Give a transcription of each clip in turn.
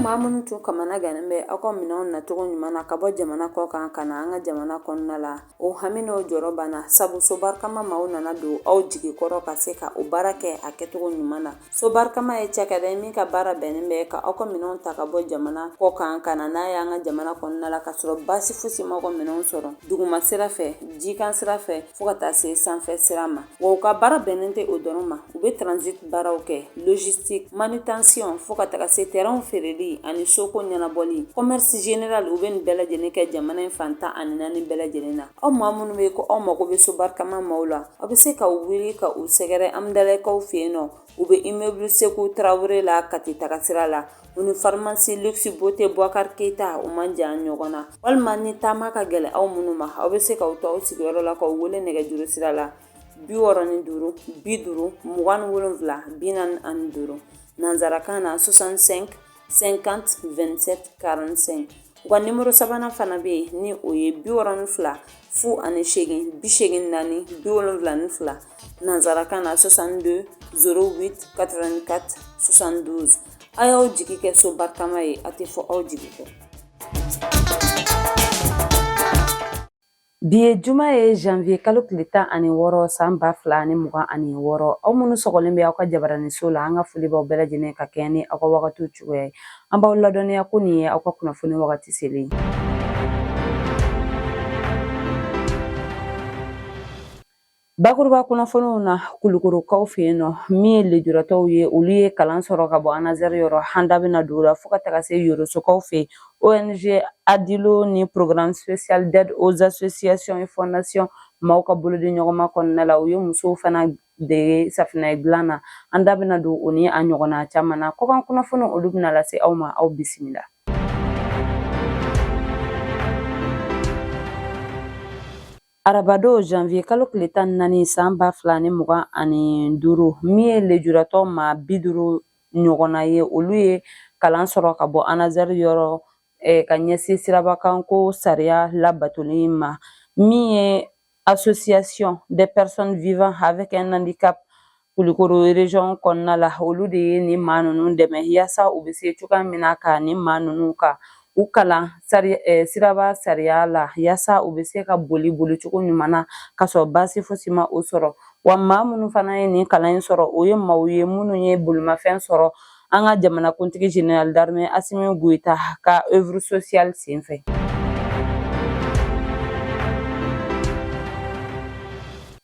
maa minnu tun kamana gannen bɛ aw ka minɛnw nacogo ɲuman na ka bɔ jamana kɔ kan ka na an ka jamana kɔnɔna la, o hami n'o jɔrɔ banna, sabu Sobarikama maaw nana don aw jigi kɔrɔ ka se ka o baara kɛ a kɛcogo ɲuman na. Sobarikama ye cakɛda ye min ka baara bɛnnen bɛ ka aw ka minɛnw ta ka bɔ jamana kɔ kan ka na n'a ye an ka jamana kɔnɔna la, ka sɔrɔ baasi fosi m'aw ka minɛnw sɔrɔ duguma sira fɛ, jikan sira fɛ, fo ka taa se sanfɛ sira ma. Wa u ka baara bɛnnen tɛ o dɔrɔn ma, u bɛ transit baaraw kɛ, logistique, manutention, fo ka taga se terrainw feereli ani soko ɲɛnabɔli, commerce général. U bɛ nin bɛɛ lajɛlen kɛ jamana in fan 14 bɛɛ lajɛlen na. Aw maa minnu bɛ ko aw mago bɛ Sobarikama maaw la, aw bɛ se ka wuli ka u sɛgɛrɛ Amudalayi-kaw fɛ yen nɔ. U bɛ immeuble Seku Tarawele la Kati taga sira la. U ni pharmacie Luxe Beauté Boubacar Keita, u man jan ɲɔgɔn na. Walima ni taama ka gɛlɛn aw minnu ma, aw bɛ se k'aw to aw sigiyɔrɔ la k'aw wele nɛgɛjuru sira la 65 50 27 45, nansarakan na 65 50 27 45. U ka nimoro sabanan fana bɛ yen, ni o ye 62 08 84 72, nansarakan na 62 08 84 72. A y'aw jigi kɛ Sobarikama ye, a tɛ fɔ aw jigi kɔ. Bi ye juma ye, janvier kalo tile 16, san 2026. Aw minnu sɔgɔlen bɛ aw ka jabaraniso la, an ka foli b'aw bɛɛ lajɛlen ka kɛɲɛ ni aw ka wagatiw cogoya ye. An b'aw ladɔnniya ko nin ye aw ka kunnafoni wagati selen ye. Bakuruba kunnafoniw na, Kulukorokaw fɛ yen nɔ, min ye lujuratɔw ye, olu ye kalan sɔrɔ ka bɔ ANASER yɔrɔ. An da bɛna don o la, fo ka taga se Yorosokaw fɛ yen, ONG Adilo ni Programme spécial d'aide aux associations et fondations maaw ka bolodiɲɔgɔnma kɔnɔna la, u ye musow fana dege safinɛ dilan na. An da bɛna don o ni a ɲɔgɔnna caman na. Kɔkan kunnafoniw, olu bɛna lase aw ma. Aw bisimila. Arabadon janvier kalo tile 14, san 2025, min ye lujuratɔ maa 50 ɲɔgɔnna ye, olu ye kalan sɔrɔ ka bɔ ANASER yɔrɔ ka ɲɛsin sirabakanko sariya labatoli ma. Min ye Association des personnes vivant avec un handicap Kulukoro région kɔnɔna la, olu de ye nin maa ninnu dɛmɛ yaasa u bɛ se cogoya min na ka nin maa ninnu ka u kalan siraba sariya la, yaasa u bɛ se ka boli bolicogo ɲuman na ka sɔrɔ baasi fosi ma o sɔrɔ. Wa maa minnu fana ye nin kalan in sɔrɔ, o ye maaw ye minnu ye bolimafɛn sɔrɔ an ka jamanakuntigi général d'armée Asimi Goyita ka œuvre sociale senfɛ.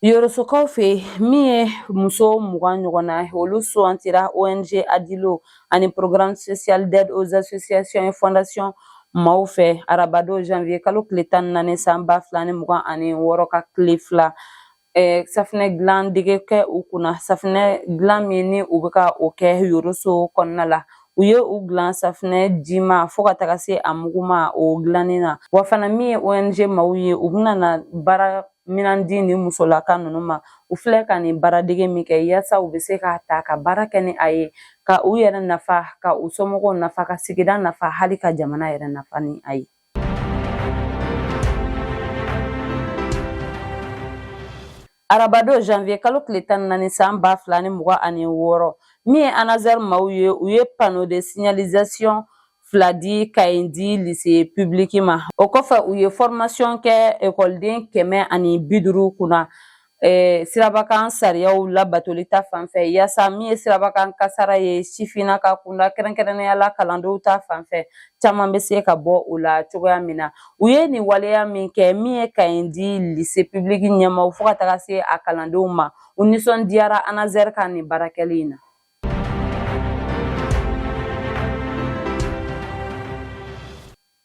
Yorosokaw fɛ yen, min ye muso 20 ɲɔgɔnna, olu sugantira ONG Adilo ani Programme spécial d'aide aux associations et fondations maaw fɛ arabadon janvier kalo tile 14, san 2026, ka tile 2 safinɛ dilan dege kɛ u kunna. Safinɛ dilan min ni u bɛ ka o kɛ Yoroso kɔnɔna la, u ye u dilan safinɛ jima fo ka taga se a muguma o dilanni na. Wa fana, min ye ONG maaw ye, u bɛna na baara minan di nin musolaka ninnu ma, u filɛ ka nin baaradege min kɛ, yaasa u bɛ se k'a ta ka baara kɛ ni a ye, ka u yɛrɛ nafa, ka u somɔgɔw nafa, ka sigida nafa, hali ka jamana yɛrɛ nafa ni a ye. Arabadon janvier kalo tile 14, san 2026, min ye ANASER maaw ye, u ye panneau de signalisation 2 di Kayindi lycée public ma. O kɔfɛ, u ye formation kɛ ekɔliden 150 kunna sirabakan sariyaw labatoli ta fanfɛ, yaasa min ye sirabakan kasara ye sifinnaka kunda, kɛrɛnkɛrɛnnenya la kalandenw ta fanfɛ, caman bɛ se ka bɔ o la cogoya min na. U ye nin waleya min kɛ, min ye Kayindi lycée public ɲɛmaaw fo ka taga se a kalandenw ma, u nisɔndiyara ANASER ka nin baarakɛli in na.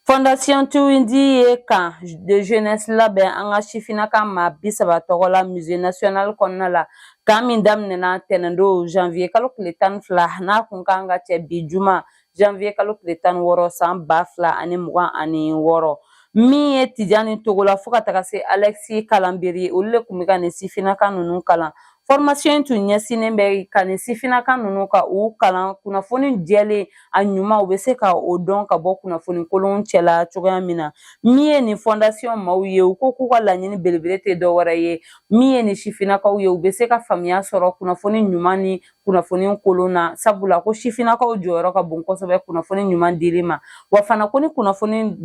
Fondation Tuwindi ye camp de jeunesse labɛn an ka sifinnaka maa 30 tɔgɔ la musée national kɔnɔna la. Camp min daminɛna tɛnɛndon janvier kalo tile 12, n'a kun kan ka cɛ bi juma janvier kalo tile 16, san 2026. Min ye Tijani Togola fo ka taga se Alexis Kalanberi, olu le kun bɛ ka nin sifinnaka ninnu kalan. Formation in tun ɲɛsinnen bɛ ka nin sifinnaka ninnu ka u kalan kunnafoni jɛlen a ɲuman, u bɛ se ka o dɔn ka bɔ kunnafoni kolon cɛla cogoya min na. Min ye nin fondation maaw ye, u ko k'u ka laɲini belebele tɛ dɔwɛrɛ ye, min ye nin sifinnakaw ye, u bɛ se ka faamuya sɔrɔ kunnafoni ɲuman ni kunnafoni kolon na, sabula ko sifinnakaw jɔyɔrɔ ka bon kosɛbɛ kunnafoni ɲuman dili ma. Wa fana ko ni kunnafoni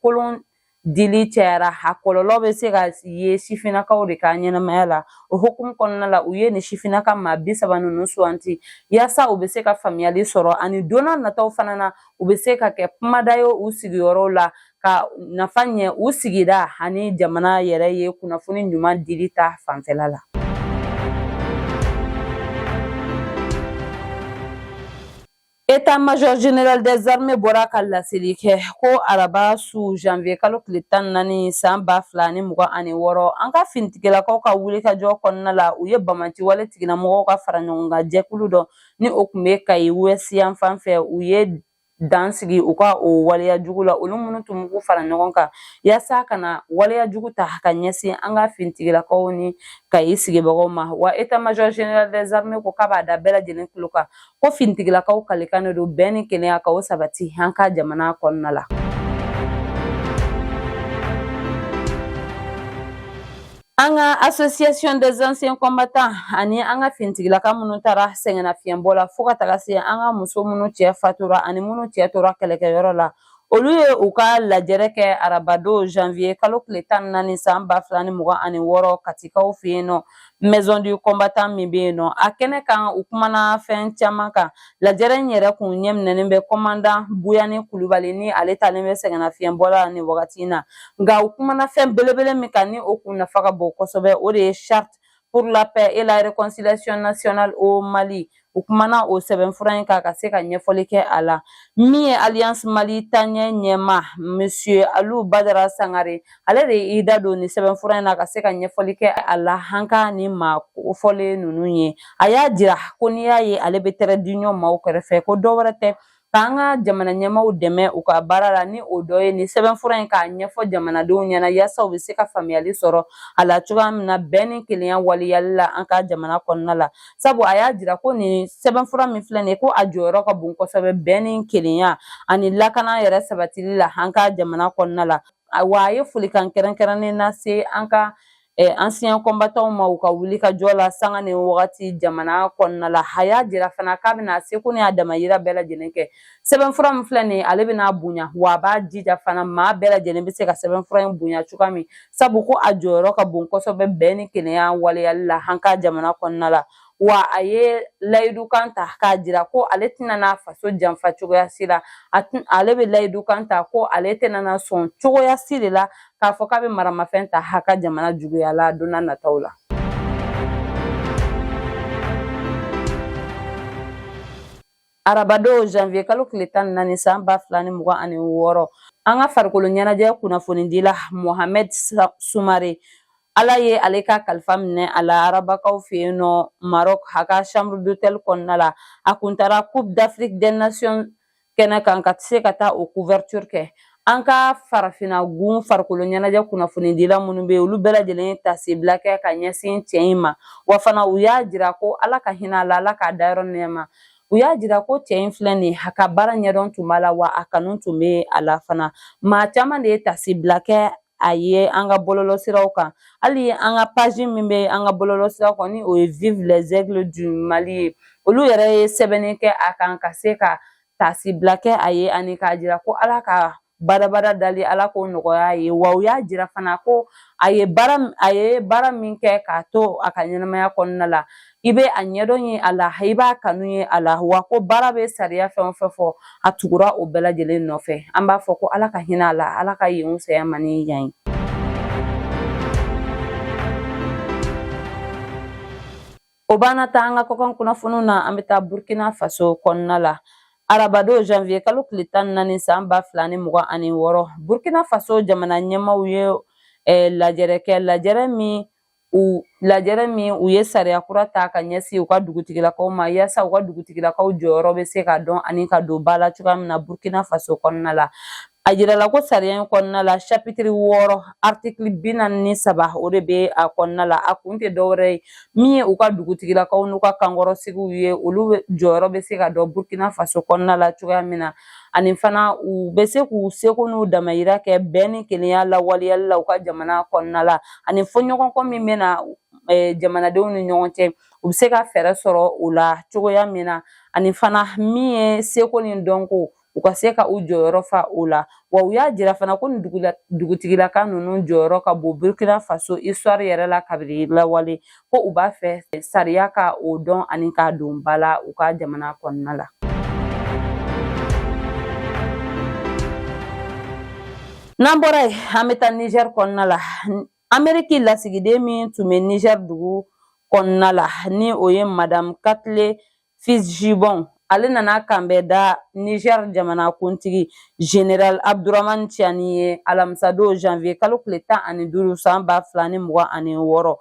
kolon dili cayara, a kɔlɔlɔ bɛ se ka ye sifinnakaw de ka ɲɛnamaya la. O hukumu kɔnɔna la, u ye nin sifinnaka maa 30 ninnu suwanti yaasa u bɛ se ka faamuyali sɔrɔ, ani don n'a nataw fana na, u bɛ se ka kɛ kumada ye u sigiyɔrɔw la, ka nafa ɲɛ u sigida ani jamana yɛrɛ ye kunnafoni ɲuman dili ta fanfɛla la. État-major général des armées bɔra ka laseli kɛ ko araba su janvier kalo tile 14 san 2026, an ka finitigilakaw ka wulikajɔ kɔnɔna la, u ye banbaanciwale tigilamɔgɔw ka fara ɲɔgɔn kan jɛkulu dɔ ni o tun bɛ Kayi ouest yan fan fɛ, u ye dan sigi u ka o waleya jugu la, olu minnu tun b'u fara ɲɔgɔn kan yaasa ka na waleya jugu ta ka ɲɛsin an ka finitigilakaw ni Kayi sigibagaw ma. Wa état-major général des armées ko k'a b'a da bɛɛ lajɛlen tulo kan ko finitigilakaw kalikan de don bɛn ni kelenya ka o sabati an ka jamana kɔnɔna la. An ka association des anciens combattants ani an ka finitigilaka minnu taara sɛgɛnnafiɲɛbɔ la, fo ka taga se an ka muso minnu cɛ fatura ani minnu cɛ tora kɛlɛkɛyɔrɔ la, olu ye u ka lajɛrɛ kɛ arabadon janvier kalo tile 14 san 2026 Katikaw fɛ yen nɔ, maison du combattant min bɛ yen nɔ. A kɛnɛ kan, u kumana fɛn caman kan. Lajɛrɛ in yɛrɛ kun ɲɛminɛnen bɛ commandant Buyani Kulubali ni ale taalen bɛ sɛgɛnnafiɲɛbɔ la nin wagati in na. Nka u kumana fɛn belebele min kan ni o kun nafa ka bon kosɛbɛ, o de ye charte pour la paix et la réconciliation nationale au Mali. U kumana o sɛbɛnfura in kan ka se ka ɲɛfɔli kɛ a la. Min ye Alliance Mali taaɲɛ ɲɛmaa Monsieur Alu Badara Sangare, ale de y'i da don nin sɛbɛnfura in na ka se ka ɲɛfɔli kɛ a la an ka nin maa kofɔlen ninnu ye. A y'a jira ko n'i y'a ye ale bɛ trait d'union maaw kɛrɛfɛ, ko dɔ wɛrɛ tɛ, k'an ka jamana ɲɛmaaw dɛmɛ u ka baara la, ni o dɔ ye nin sɛbɛnfura in k'a ɲɛfɔ jamanadenw ɲɛna yaasa u bɛ se ka faamuyali sɔrɔ a la cogoya min na bɛn ni kelenya waleyali la an ka jamana kɔnɔna la. Sabu a y'a jira ko nin sɛbɛnfura min filɛ nin ye, ko a jɔyɔrɔ ka bon kosɛbɛ bɛn ni kelenya ani lakana yɛrɛ sabatili la an ka jamana kɔnɔna la. Wa a ye folikan kɛrɛnkɛrɛnnen lase an ka anciens combattants ma u ka wuli ka jɔ la sanga ni wagati jamana kɔnɔna la. A y'a jira fana k'a bɛna seko ni a damayira bɛɛ lajɛlen kɛ sɛbɛnfura min filɛ nin ye, ale bɛna bonya, wa a b'a jija fana maa bɛɛ lajɛlen bɛ se ka sɛbɛnfura in bonya cogoya min, sabu ko a jɔyɔrɔ ka bon kosɛbɛ bɛn ni kelenya waleyali la an ka jamana kɔnɔna la. Wa a ye layidukan ta k'a jira ko ale tɛna n'a faso janfa cogoya si la. Ale bɛ layidukan ta ko ale tɛna na sɔn cogoya si de la k'a fɔ k'a bɛ maramafɛn ta a ka jamana juguya la don n'a nataw la. Arabadon janvier kalo tile 14 san 2026, an ka farikolo ɲɛnajɛ kunnafonidila Mohamed Sumare, Ala ye ale ka kalifa minɛ a la arabakaw fɛ yen nɔ Maroc, a ka chambre d'hôtel kɔnɔna la. A kun taara Coupe d'Afrique des Nations kɛnɛ kan ka se ka taa o couverture kɛ. An ka farafinna gun farikolo ɲɛnajɛ kunnafonidila minnu bɛ yen, olu bɛɛ lajɛlen ye taasibila kɛ ka ɲɛsin cɛ in ma. Wa fana u y'a jira ko Ala ka hinɛ a la, Ala k'a dayɔrɔ nɛɛma. U y'a jira ko cɛ in filɛ nin ye, a ka baara ɲɛdɔn tun b'a la, wa a kanu tun bɛ a la fana. Maa caman de ye taasibila kɛ a ye an ka bɔlɔlɔsiraw kan. Hali an ka page min bɛ an ka bɔlɔlɔsiraw kan, ni o ye Vive les Aigles du Mali ye, olu yɛrɛ ye sɛbɛnni kɛ a kan ka se ka taasibila kɛ a ye ani k'a jira ko Ala ka badabada dali, Ala k'o nɔgɔya ye. Wa u y'a jira fana ko a ye baara min kɛ k'a to a ka ɲɛnamaya kɔnɔna la, i bɛ a ɲɛdɔn ye a la, i b'a kanu ye a la, wa ko baara bɛ sariya fɛn o fɛn fɔ, a tugura o bɛɛ lajɛlen nɔfɛ. An b'a fɔ ko Ala ka hinɛ a la, Ala ka yen saya man ni yan ye. O banna ta an ka kɔkan kunnafoniw na, an bɛ taa Burkina Faso kɔnɔna la. Arabadon janvier kalo tile 14 san 2026, Burkina Faso jamana ɲɛmaaw ye lajɛrɛ kɛ, lajɛrɛ min u Lajɛrɛ min u ye sariya kura ta ka ɲɛsin u ka dugutigilakaw ma yaasa u ka dugutigilakaw jɔyɔrɔ bɛ se ka dɔn ani ka don ba la cogoya min na Burkina Faso kɔnɔna la. A jirala ko sariya in kɔnɔna la chapitre 6 article 43, o de bɛ a kɔnɔna la. A kun tɛ dɔwɛrɛ ye, min ye u ka dugutigilakaw n'u ka kankɔrɔsigiw ye, olu jɔyɔrɔ bɛ se ka dɔn Burkina Faso kɔnɔna la cogoya min na, ani fana u bɛ se k'u seko n'u damayira kɛ bɛn ni kelenya lawaleyali la u ka jamana kɔnɔna la, ani fɔɲɔgɔnkɔ min bɛ na jamanadenw ni ɲɔgɔn cɛ, u bɛ se ka fɛɛrɛ sɔrɔ o la cogoya min na, ani fana min ye seko ni dɔnko, u ka se ka u jɔyɔrɔ fa o la. Wa u y'a jira fana ko nin dugutigilaka ninnu jɔyɔrɔ ka bon Burkina Faso histoire yɛrɛ la kabiri lawale, ko u b'a fɛ sariya ka o dɔn ani k'a don ba la u ka jamana kɔnɔna la. N'an bɔra yen, an bɛ taa Niger kɔnɔna la. Ameriki lasigiden min tun bɛ Niger dugu kɔnɔna la, ni o ye Madame Kathleen Fitzgibbon, ale nana kanbɛn da Niger jamana kuntigi Général Abdourahamane Tiani ye alamisadon janvier kalo tile 15 san 2026.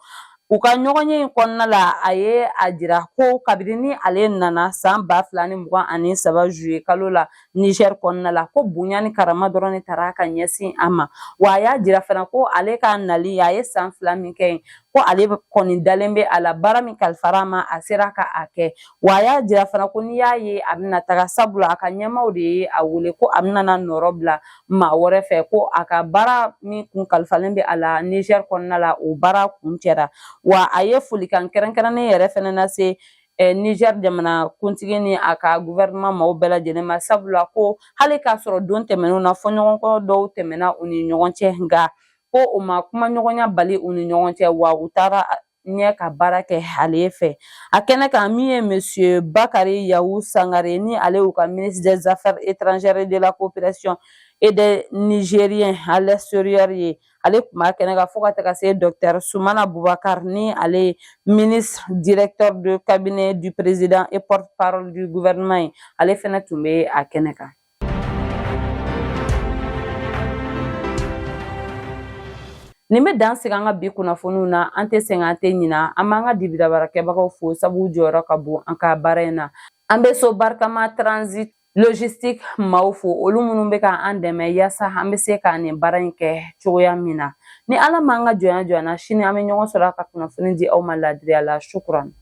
U ka ɲɔgɔnye in kɔnɔna la, a ye a jira ko kabini ni ale nana san 2023 juillet kalo la Niger kɔnɔna la, ko bonya ni karama dɔrɔn de tara ka ɲɛsin a ma. Wa a y'a jira fana ko ale ka nali, a ye san 2 min kɛ yen, ko ale kɔni dalen bɛ a la, baara min kalifara a ma, a sera ka a kɛ. Wa a y'a jira fana ko n'i y'a ye a bɛna taga, sabula a ka ɲɛmaaw de ye a wele ko a bɛna na nɔrɔ bila maa wɛrɛ fɛ, ko a ka baara min kun kalifalen bɛ a la Niger kɔnɔna la, o baara kuncɛra. Wa a ye folikan kɛrɛnkɛrɛnnen yɛrɛ fɛnɛ lase Niger jamana kuntigi ni a ka gouvernement maaw bɛɛ lajɛlen ma, sabula ko hali k'a sɔrɔ don tɛmɛnenw na fɔɲɔgɔnkɔ dɔw tɛmɛna u ni ɲɔgɔn cɛ, nka ko u ma kumaɲɔgɔnya bali u ni ɲɔgɔn cɛ, wa u taara ɲɛ ka baara kɛ ale fɛ. A kɛnɛ kan, min ye monsieur Bakari Yawu Sangare, ni ale y'u ka ministre des Affaires étrangères et de la coopération et des Nigériens à l'extérieur ye, ale tun b'a kɛnɛ kan, fo ka taga se docteur Soumana Boubacar, ni ale ye ministre directeur de cabinet du président et porte-parole du gouvernement ye, ale fɛnɛ tun bɛ a kɛnɛ kan. Nin bɛ dan sigi an ka bi kunnafoniw na. An tɛ sɛgɛn, an tɛ ɲina. An b'an ka dibidabarakɛbagaw fo, sabu jɔyɔrɔ ka bon an ka baara in na. An bɛ so barikama transit logistique maaw fo, olu minnu bɛ ka an dɛmɛ yaasa an bɛ se ka nin baara in kɛ cogoya min na. Ni Ala m'an ka jɔnya jɔ an na, sini an bɛ ɲɔgɔn sɔrɔ ka kunnafoni di aw ma laadiriya la. Sukuran.